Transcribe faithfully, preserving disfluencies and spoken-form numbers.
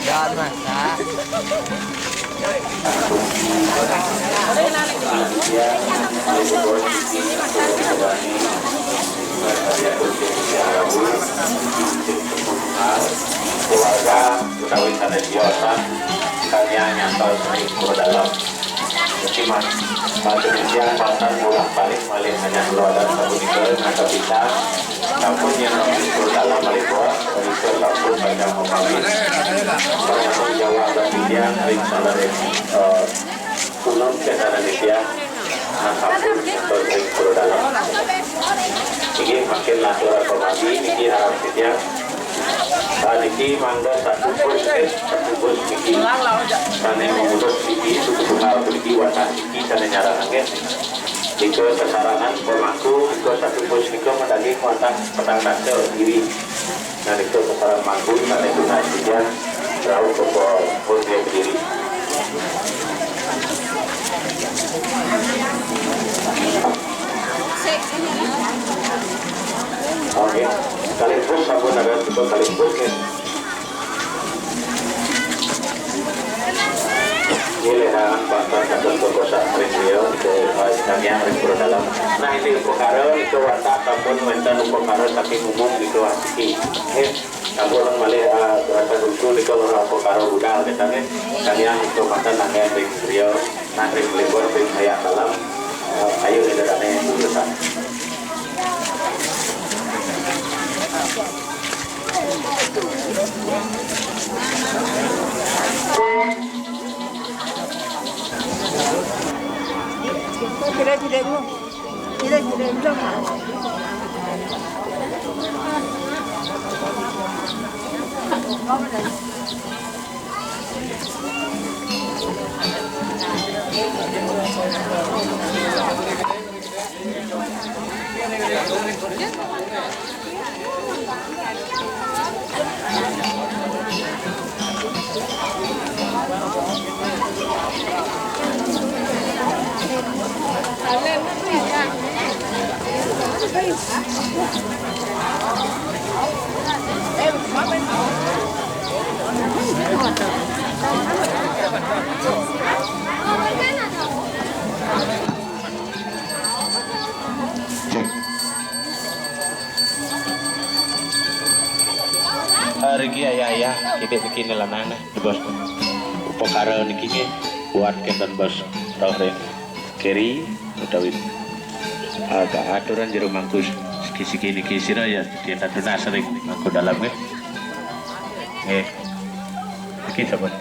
Jangan masak. Keluarga utawi sanés tiosan kanian nyantos ring pura dalem. Cuma, matur titiang wantah bolak-balik malih ngajak kula adat sapunika, nangka bisa. Sampun yen ring pura dalem malih, punika sampun pacang mapamit. Pananggung jawab adat titiang ring saleres, eh, punem kesanan titiang. Nah, sampun nyantos ring pura dalem. Inggih, mangkin lanturang pamanggi niki harap titiang. Ah, niki mangda satu bus, eh, satu bus niki. Sané mamurub niki suku tunggal puniki wantah niki sané nyarengin. Nika sasarengan pemangku, nika satu bus nika madaging wantah petang dasa diri. Nah, nika sasarengan mangku sané tunas titiang rauh ka pun Kediri. Oke, kalih bus sampun ada, kita kalih bus ya. Ini lehangan bantuan kados perkosaan ring beliau, itu, eh, tamiang ring pura dalem. Nah, ini upakara, itu wantah sampun wénten upakara saking umum gitu, asiki. Nggih. Sampun malih, eh, rasa dusu nika ora upakara budal kita nggih. Kalian itu mata nangen ring griya, nah ring libur ring hayat dalam. Eh, ayo kita dane urusan. Tidak, tidak, tidak. Riki ayah-ayah, titik niki lanang nah, bos. Upakara niki nggih buat kenten bos rauh ring keri utawi, ah, aturan jero mangku siki-siki niki sira ya kita tunas ring mangku dalam nggih. Nggih. Niki sampun.